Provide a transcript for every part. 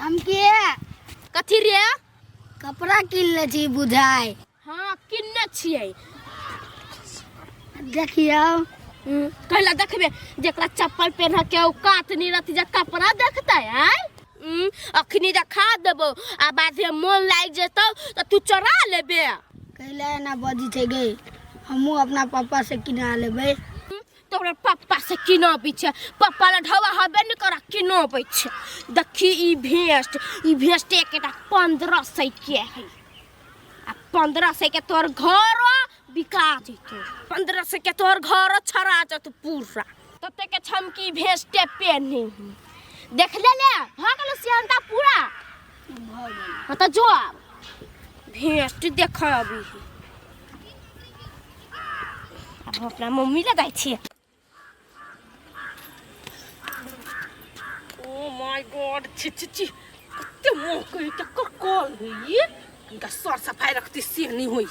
हम के कथी रे? कपड़ा किन ले छी बुझाय। हाँ किनने छियै। देखियौ। कहला देखबे जेकरा चप्पल पेन्ह के औकात नहीं रहती जे कपड़ा देखतै आय। अखनी देखा देबो आ बाद में मन लागि जेतौ तऽ तू चोरा लेबे। कैला एना बजै छै गे, हमहूँ अपना पापा से किना लेबै। तोरा पप्पा से किनाबै छै, पप्पा ला ढवा हबे नहि करा किनाबै छै। देखी ई भेस्ट, ई भेस्ट एकटा 1500 के है आ 1500 के तोहर घर बिका जेतौ, 1500 के तोहर घर छड़ा जेतौ पूरा। तते के छमकी भेस्टे पेन्ही देख ले ले भऽ गेलो सियनता पूरा। भऽ गेल। हाँ तऽ जो आब भेस्ट देख अभी। आब हम अपना मम्मी लग जाइ छियै। ओ my God, छी छी छी, कते मुँह कही ककर कॉल होइए, इनका सर सफाई रखती से नहीं होई।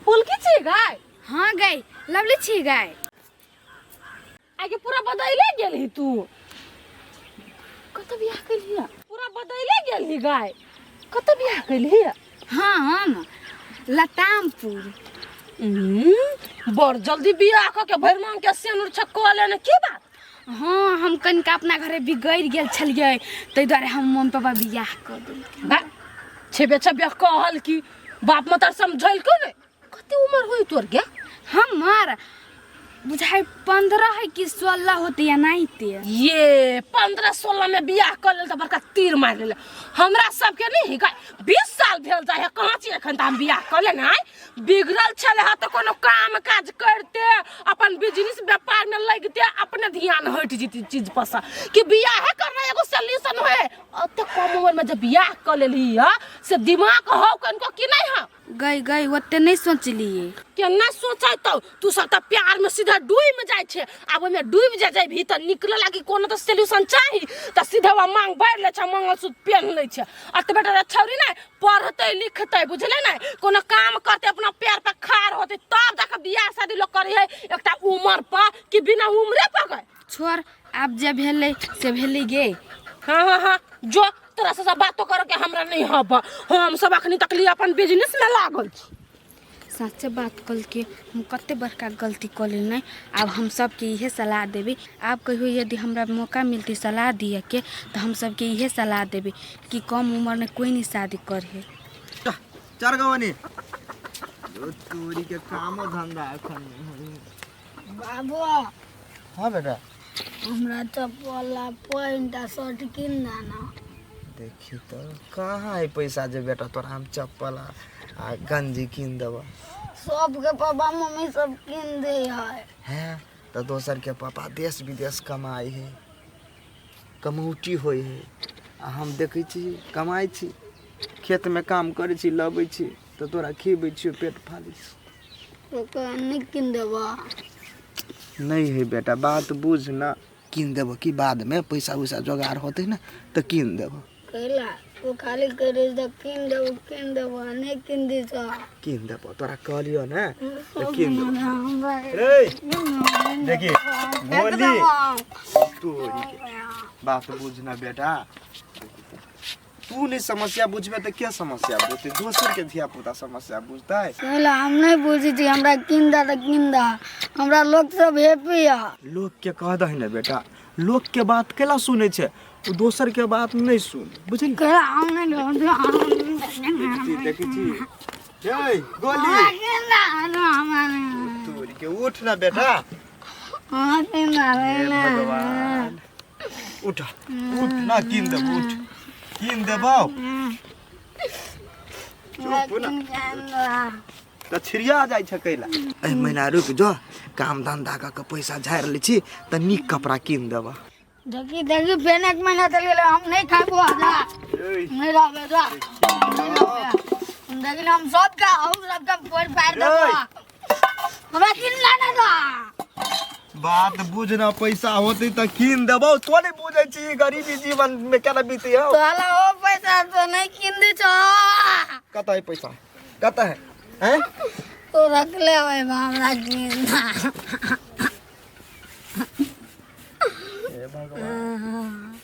फूल की छी गाय? हाँ गाय, लवली छी गाय। आगे पूरा बदले गेल ही तू, कत बियाह कैलही? पूरा बदले गेल ही गाय, कत बियाह कैलही? हाँ हम लतामपुर। बड़ जल्दी बियाह क के भरि मांग के सेनुर छक्को लेने की बात? हाँ हम कनिका अपना घरे बिगड़ि गेल छलियै ताहि दुआरे हम मम्मी पापा बियाह कऽ देलकै। बा छेबे छेबे कहल की बाप मतार समझल को ने? कते उम्र होई तोर गे? हमर बुझाइ 15 है कि 16 होते या नहीं ते। ये 15-16 में बियाह कर लेल त बड़का तीर मार लेल। हमरा सबके नहीं है 20 साल भेल जाय है, कहाँ छी एखन त हम बियाह कर ले नहीं। बिगड़ल छले है त कोनो काम काज करते अपन बिजनेस व्यापार में लगते अपने ध्यान हट जीती चीज पर से कि बियाह करना एगो सॉल्यूशन है। अते कम उम्र में जब बियाह कर लेली है से दिमाग हो कनको कि नहीं है? गई गई ओते नहीं सोचलिए। केना सोचै तो तू सब त प्यार में सीधा डूब में जाय छे, आब ओमे डूब जे जाय त निकले लागी कोनो त सॉल्यूशन चाही त सीधा वा मांग भर ले छे, मंगलसूत्र पेन ले छे। आ त बेटा रे छौरी नै पढ़तै लिखतै बुझले नै, कोनो काम करतै अपना पैर पर खाड़ होतै तब जाके बियाह शादी लोग करै है एकटा उम्र पर कि बिना उम्रे पर गए। छोड़ आब जे भेलै से भेलै गे। हाँ हाँ हाँ जो तोरा से सब बातो करे के हमरा नहीं हब, हम सब अखनी तक लिए अपन बिजनेस में लागल छी। साचे बात कल के हम कते बड़का गलती कऽ लेने। आब हम सबके इहे सलाह देबै, आब कहियो यदि हमरा मौका मिलतै सलाह दिअ के तऽ हम सबके इहे सलाह देबै कि कम उम्र में कोई नहीं शादी करे। चल गवनी तोरी के कामो धंधा एखन नहीं होई। बाबू। हाँ बेटा। हमरा चप्पल आ पैंट आ शर्ट किन देना। देखी तो कहाँ है पैसा जे बेटा तोरा हम चप्पल आ गंजी किन देबो। सबके पापा मम्मी सब किन दे है। हैं तो दोसर के पापा देश विदेश कमाई है, कमौटी होई है, आ हम देखै छी कमाई छी, खेत में काम करै छी लबै छी तो तोरा खिबै छी पेट फाड़ै छी। तो नहीं किन देबो। नहीं है बेटा बात बुझ ना, किन देबो कि बाद में पैसा वैसा जोगाड़ होते ना तो किन देबो। कैला वो खाली करे तो किन देबो किन देबो नहीं किन दी तो किन देबो तोरा कहलियो ना तो किन देबो। रे देखी गोली तोरी के बात बुझ ना बेटा, तू नहीं समस्या बुझबे तो क्या समस्या बुझते, दोसर के धिया पुता समस्या बुझता है। कैला हम नहीं बुझी थी, हमरा किन दा तो किन दा, हमरा लोग सब हैप्पी है। लोग के कह दही ना बेटा, लोग के बात केला सुने छे, उ दोसर के बात नहीं सुन बुझली। कैला हम नहीं देखी देखी छी ए गोली तोरी के उठ ना बेटा। हां किन दा हे भगवान उठ उठ ना किन देबो, उठ किन देबो। चुप ना त छिरिया जाइ छै कैला। ए महीना रुक जो, काम धंधा क के पैसा झाड़ि लै छी त नीक कपड़ा किन देबो। देखी देखी फेन एक महीना चल गेलै, हम नहीं खाबो जा नहीं रहबे जा। देखी हम सबका हम सबका फोड़ फाड़ देबो, हमरा किन लाना दा। बात बुझना पैसा होते त किन देबो, तो नहीं बुझै छी गरीबी जीवन में केना बीते हो। तोला ओ पैसा तो नहीं किन दे छो। कत है पैसा, कत है हैं? तो रख ले भाई हमरा किन दा। हे भगवान।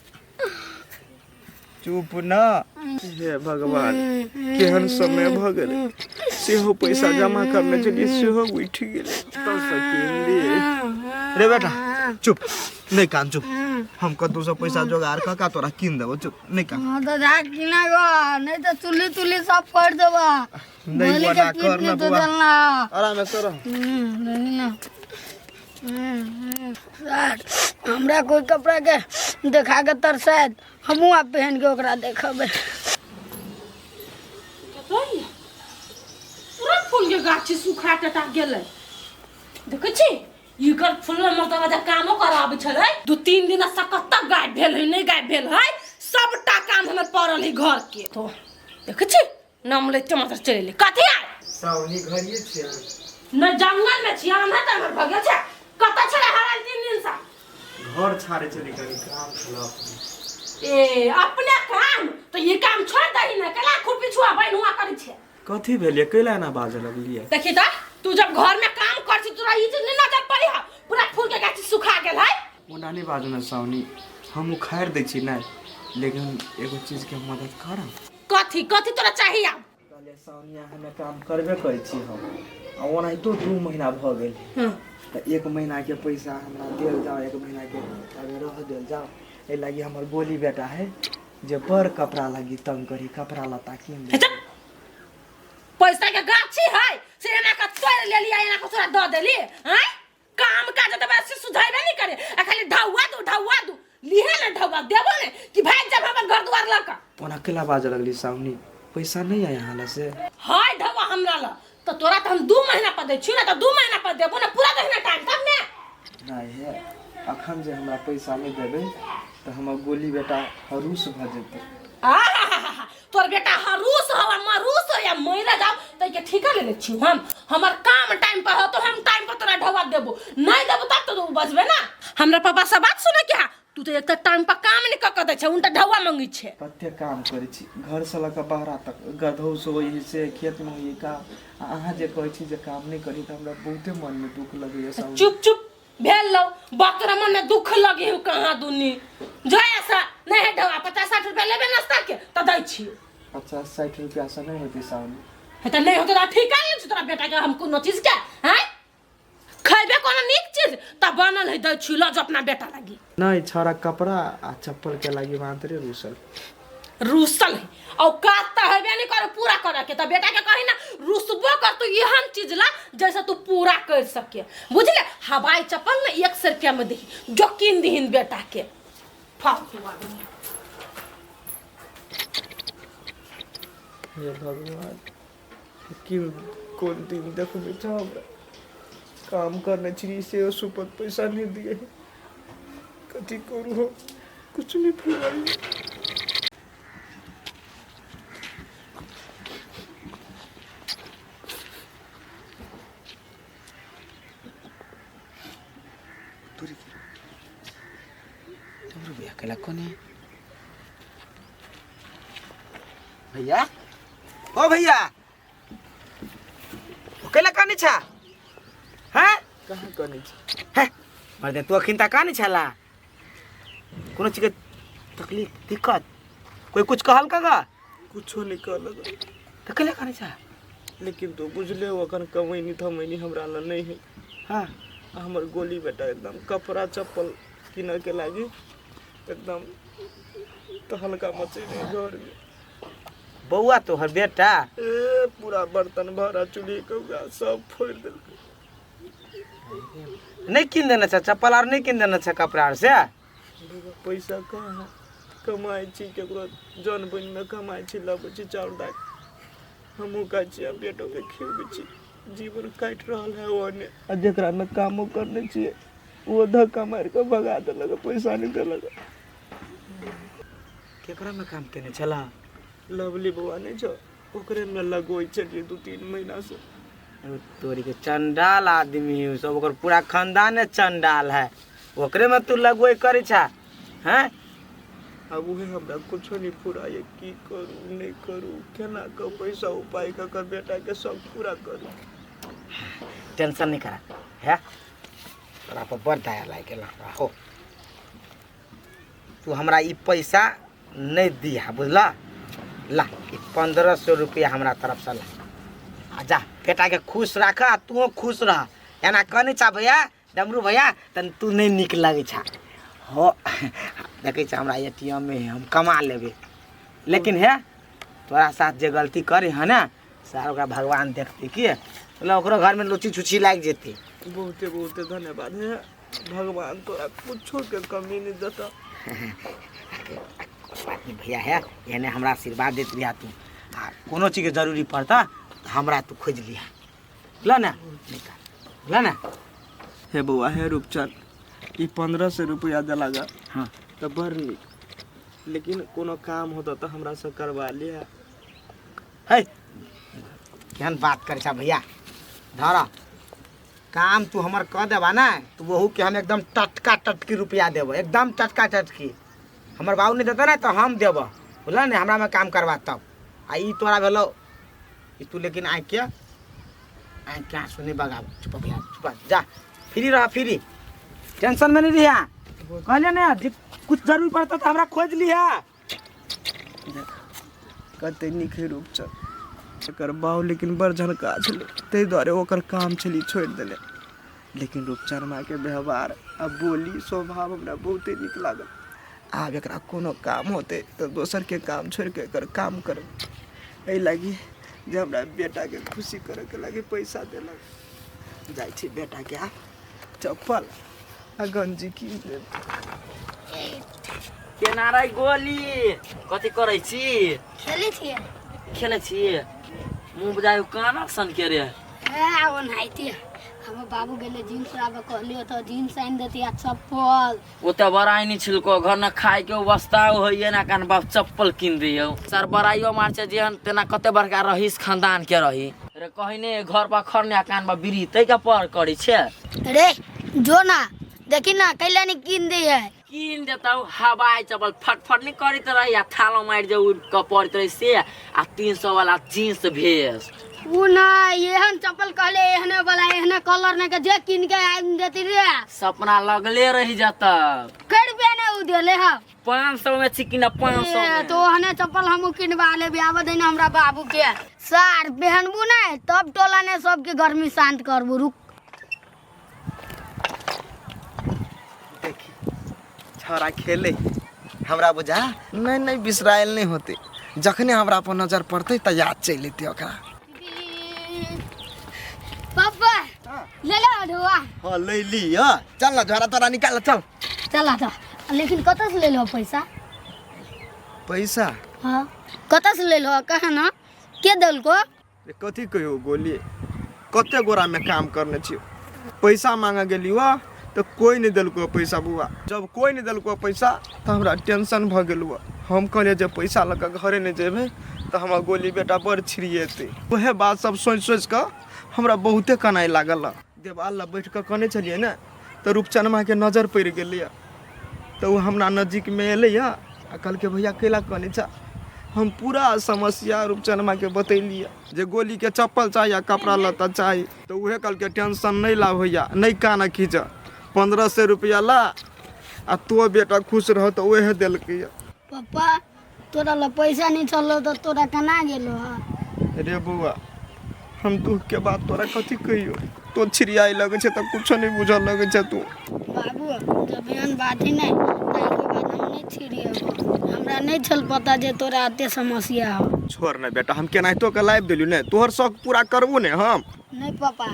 चुप न। हे भगवान, केहन समय भऽ गेलै। सेहो पैसा जमा करने छलियै, सेहो उठि गेलै। कतऽसँ कीन दियै? रे बेटा, चुप नहि कान, चुप। हम कतहुसँ पैसा जोगाड़ कऽ कऽ तोरा कीन देबौ, चुप नहि कान। हाँ तो जा किना गो, नहीं तो चुल्ली तुल्ली सब फोड़ देबा। नहीं गोली के बना पीट कर नहीं ना तो बुआ। जलना। आराम से रह। नहीं ना। सर, हमरा कोई कपड़ा के देखा के तरसात, हमहूँ आब पहन के ओकरा देखबै। पूरा फूल के गाछी सुखा टटा गेलै। देखै छी, एकर फूल मतलब जे कामो कराबै छलै, 2-3 दिन से कतऽ गायब भेल है, नहि गायब भेल है, सबटा काम हमर पड़ल है घर के। तो देखै छी, नाम लैते मात्र चलि एलै। कथी आय? सावनी घरिये छियै? न, जंगल में छी। आम है तऽ हमर भऽ गेल छै। कतऽ छलै हरायल 3 दिन से? घर छाड़े छली, कनि काम छल अपने। ए, अपने काम तऽ ई काम छोड़ि दही ने, केना खुरपी छुआ बनि हुआ करै छै? कथी भेलियै? कैला एना बाजऽ लगलियै? देखी तऽ, तू जब घर में काम कर छी, तोरा ई चीज नहीं नजर पड़ी है? पूरा फूल के गाछी सुखा गेल है। ओना नहि बाजू ने सावनी, हम उखाड़ि दै छी नहि, लेकिन एगो चीजके मदद करब। कथी कथी तोरा चाहिए आब? कहलियै सावनिया, हमे काम करबे करै छी हम, आ ओनाहितो 2 महीना भऽ गेल। तऽ एक महीनाके पैसा हमरा देल जाओ, एक महीनाके अगर रह देल जाओ। एहि लागी हमर गोली बेटा है जे बड़ कपड़ा लागी तंग करी, कपड़ा लत्ता कीन हे दे। चुप। पैसा के गाछी है से एना के तोड़ लेली आ एना के तोरा दऽ देली? हैं, काम काज तऽ बस सुझाइबे नहीं करे आ खाली ढौआ दू, ढौआ दू। लिहे ने ढौआ, देबो ने कि भाग जब हमर घर द्वार लऽ कऽ। ओना केला बाजऽ लगली सावनी? पैसा नहि आय अहाँ लग से? है ढौआ हमरा लग, तऽ तोरा तऽ हम 2 महीना पर दै छियौ ने, तऽ 2 महीना पर देबो ने, पूरा दही ने टाइम तब ने। नहि हे, अखन जे हमरा पैसा नहि देबै तऽ हमर गोली बेटा हरूस भऽ जेतै। आहाहाहा, तोर बेटा हरूस हो आ मरूस हो या मरि जाओ, तै के ठीका लेने छी हम। हमर काम टाइम पर हो तो हम टाइम पर तोरा ढौआ देबो, नहीं देबो तब तो तू बजबे ना। हमरा पापा से बात सुने के हा, तू तो एक तो टाइम पर काम नहीं कऽ के दै छै, उनटा ढौआ मंगी छै। कते काम करै छी, घरसँ लऽ कऽ बाहरा तक, गधौसँ होइ से खेतमे होइ काम। आ अहाँ जे कहै छी जे काम नहि करी, तऽ हमरा बहुते मनमे दुःख लगैए सावनी। चुप चुप भेल लो बात, तोरा मन में दुख लगे हो कहाँ दुनी। जो ऐसा नहीं है ढौआ, 50-60 रुपया लेबे नाश्ता के तऽ दै छी। 50-60 रुपैआसँ नहि होतै सावनी। हे, तऽ नहीं होतै तऽ ठीका ले छी तोरा बेटा के हम कोनो चीज के। हैं, खैबे कोनो नीक चीज तऽ बनल है, दै छी, लऽ जो अपना बेटा लागी। नहि, छौड़ा कपड़ा आ चप्पलके लागि मात्रे रूसल। रूसल है और काज तऽ हेबे नहीं करे पूरा करे के, तऽ बेटा के कही ना, रुसबो कर तू एहन चीज ला जैसे तू पूरा कर सके, बुझले? हवाई चप्पल ने 100 रुपया में दही, जो कीन दहीन बेटा के। फालतू आदमी। हे भगवान, की कोन दिन देखबै छ हमरा? काम करने छी से सुपत पैसा नहीं दिए। कथी करू हम? कुछ नहीं फुराई। तोरो भैया केला कोने? भैया, ओ भैया, ओ केला काने छा? हैं? कहाँ करने छी? हैं मर्दे, तू अखिन ता काने छला? कोनो चीज के तकलीफ, दिक्कत, कोई कुछ कहल का? कुछो नहीं कहलक। त केला काने छा? लेकिन तो बुझले हो, अखन कमैनी थमैनी हमरा लग नहीं है। आ हमर गोली बेटा एकदम कपड़ा चप्पल किनऽ के लागी एकदम तहलका मचेने घर में। बौआ, तोहर बेटा? ए, पूरा बर्तन भाड़ा चूल्ही कौआ सब फोड़ि देलकै। नहीं किन देने छा चप्पल आर? नहीं किन देने छा कपड़ा आर से? पैसा कहाँ कमाइ छी? केकरो जन बनिमे कमाइ छी, लबै छी चाउर दालि, हमहूँ खाइ छी आ बेटोके खियबै छी। जीवन काटि रहल है ओने। आ जेकरामे कामो करने छियै, ओ धक्का मारि कऽ भगा देलक, पैसा नहि देलक। केकरा में काम केने छला? लवली बौआ नहि छौ, ओकरेमे लगबै छलियै 2-3 महीनासँ। ओ तोरी के, चंडाल आदमी है सब, ओकर पूरा खानदाने चंडाल है। ओकरे में तू लगवे करे छा? हैं? आब उहे हमरा कुछो नहि फुराइए, की करू नहि करू, केना कऽ पैसा उपाय कऽ कऽ बेटाके शौक पूरा करू। टेंशन नहीं करा है, तोरा पर बड़ दया लागि गेल हमरा। हो, तू हमरा ई पैसा नहि दिहा बुझला। ला ई 1500 रुपया हमरा तरफसँ ला आ जा, बेटाके खुश राख आ तूहो खुश रह। एना कहने छा भैया डमरू भैया तन तू नहि नीक लगै छा हो। देखै छ हमरा ATM मे हम कमा लेबै, लेकिन हे तोरा साथ जे गलती करे है ना सार ओकरा भगवान देखते की बोले ओकरो घरमे लुची छुची लागि जेतै। बहुते बहुते धन्यवाद हे भगवान, तोरा कुछो के कमी नहीं देता। कोनो बात नहीं भैया, है एहने हमरा आशीर्वाद देत रहिया तू, आ कोनो चीजके जरूरी पड़ता तऽ हमरा तू खोजि लिहा, बुझल ने? निकाल बुझल ने? हे बौआ, हे रूपचंद, ई 1500 रुपया देला गा। हाँ। तऽ बड़ नीक, लेकिन कोनो काम होता तऽ हमरा से करवा लिहा। है केहन बात करै छा भैया, धर काम तू हमर कऽ देबा ने तो वहू के हम एकदम टटका टटकी रुपया देबो, एकदम टटका टटकी। हमर बाबू नहीं देता ना तो हम देबो, बुझल ने? हमरा में काम करवा तब। आ ई तोरा भेलो ई तू, लेकिन आँखि के आँसू नहीं बगाब। चुप भैया चुप, जा फ्री रह, फ्री, टेंशन में नहीं रहिया। कहलिए ने जे कुछ जरूरी पड़ता तो हमरा खोज लिहा। कते नीक है रूपचंद, एकर बाऊ लेकिन बड़ झनका छलै, ताहि दुआरे ओकर काम छली छोड़ि देने। लेकिन रूपचंद माँके व्यवहार आ बोली स्वभाव हमरा बहुते नीक लागल। आब एकरा कोनो काम होतै तऽ दोसरके काम छोड़िके एकर काम करबै, एहि लागी जे हमरा बेटाके खुशी करैके लागी पैसा देलक। जाइ छी बेटाके आब चप्पल आ गंजी कीन देब। केना रे गोली, कथी करै छी? खेलै छियै। खेलै छी? मुँह बुझाइ कानक सन के रे। हे ओनाहिते हमर बाबू गेलै जींस लाबऽ, कहलियै तऽ जींस आनि देती आ चप्पल। ओते बड़ाइ नहि छिलको, घर न खाय के अवस्था होइए ना, कान बाप चप्पल कीन दियौ। सर बड़ाइयो मार छै जेहन तेना कते बड़का रहीस खानदान के रही रे, कहीं ने घर पर खरने कान बा बीड़ी तै के पर करै छै। रे जो ना देखी ना कैला नहीं कीन दी है। कीन देतौ हवाई चप्पल, फटफट नहीं करैत रही आ थालो मारि जे उड़ि कऽ पड़ैत रही से, आ 300 वाला जींस भेस। उ ना एहन चप्पल कहले, एहने वाला एहने कलर ने के जे कीन के आनि देती रे। सपना लगले रहि जतौ। कै रुपया ने उ देले है? 500 में छी कि ना, 500 ए, में। तो ओहने चप्पल हमहूँ किनवा लेबे, आबऽ दे ना हमरा बाबू के। सार पहनबू ने तब टोला ने सबके गर्मी शांत करबू। रुक देखी छौड़ा खेले हमरा बुझा नहीं नहीं बिसरायल नहीं होते, जखने हमरा पर नजर पड़ते तऽ याद चलि एतै ओकरा। पापा ले ले ढुआ। हाँ ले लिअ, चल ना झोरा तोरा निकाल चल। चल तो, लेकिन कतऽ से ले लो पैसा? पैसा? हाँ कतऽ से ले लो कहे ना, के देलको? रे कथी कहियो गोली, कते गोरा में काम करने छी, पैसा मांगे गेली वा तो कोई नहीं देलको पैसा बुआ। जब कोई नहीं देलको पैसा तो हमरा टेंशन भ गेल हुआ। हम कहलिए जे पैसा लऽ कऽ घरे नहीं जेबै तऽ हमर गोली बेटा बड़ छिड़िएतै। वएह बात सब सोचि सोचि कऽ हमरा बहुते कनाइ लागल। देवाल लग बैठ कऽ कनै छलियै ने तऽ रूपचनमा के नजर पड़ि गेलैए, तऽ ओ हमरा नजदीकमे एलैए आ कहलकै भैया कैला कनै छऽ? हम पूरा समस्या रूपचनमा के बतेलियै जे गोली के चप्पल चाही आ कपड़ा लत्ता चाही। तऽ उहे कहलकै टेंशन नहीं ला भैया, नहीं कान खींच, 1500 रुपया ला आ तो बेटा खुश रह। तऽ उहे देलकै। पप्पा तोरा लग पैसा नहीं चललो तऽ तोरा केना गेलो है? रे बौआ हम दुख के बात तोरा कथी कहियो, तो छिड़ियाइ लगै छै तऽ कुछो नहीं बुझऽ लगै छै तू। बाबू जब एहन बात ही नहीं ताहिके बाद हम नहीं छिड़िएबो, हमरा नहीं छल पता जे तोरा एते समस्या हो। छोड़ ने बेटा, हम केनाहितो के लाबि देलियौ ने, तोहर शौक पूरा करबो ने हम। नहीं पापा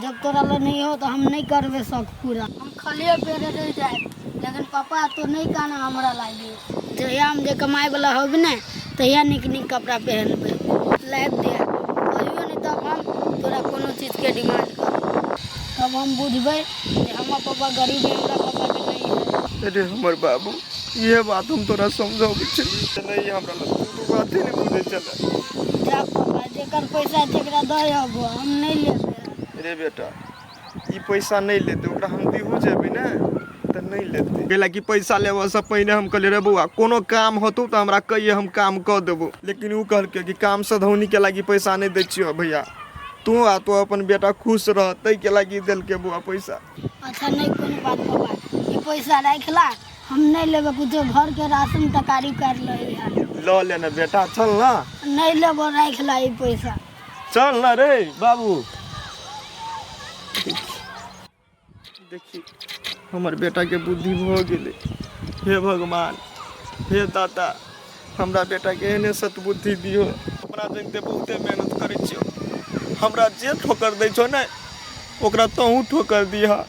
जब तोरा लग नहीं हो तो हम नहीं करबे शौक पूरा, हम खालिए पेड़े रह जाए। लेकिन पापा तो नहीं कहना हमरा लागी, जहिया हम जे कमाए वाला होबे ने तहिया नीक नीक कपड़ा पहनबे, लाबि दे कहियो नहीं तब हम तोरा कोनो चीज के डिमांड करब, तब हम बुझबै जे हमर पापा गरीब है, हमरा पापा के नहीं है। अरे हमर बाबू ये बात हम तोरा समझाबै छलियै नहीं, हमरा लग तू बाते नहीं बुझै छलै। जा पापा जेकर पैसा जेकरा दऽ अबो, हम नहीं लेबै। रे बेटा ई पैसा नहीं लेते, ओकरा हम दिहू जेबै ने तऽ नहीं लेते। कैला कि पैसा लेबऽ से पहिने हम कहलियै रे बौआ कोनो काम होतौ तऽ हमरा कहिए, हम काम कऽ देबौ। लेकिन ओ कहलकै कि काम सधौनी के लागी पैसा नहीं दै छियौ भैया, तू आ तो अपन बेटा खुश रह ताहिके लागी देलकै बौआ पैसा। अच्छा नहीं कोनो बात पापा, ई पैसा राखला हम नहीं लेबे कुछो, घर के राशन तकारी कर ले यार। लऽ ले ने बेटा, चल ना। नहीं लेबो, राख ला ई पैसा। चल ना रे बाबू। देखी हमर बेटा के बुद्धि भऽ गेलै। हे भगवान, हे दाता, हमरा बेटा के एहने सतबुद्धि दियौ। अपना जनिते बहुते मेहनत करै छियौ, हमरा जे ठोकर दै छौ ने ओकरा तोहूँ ठोकर दिहऽ।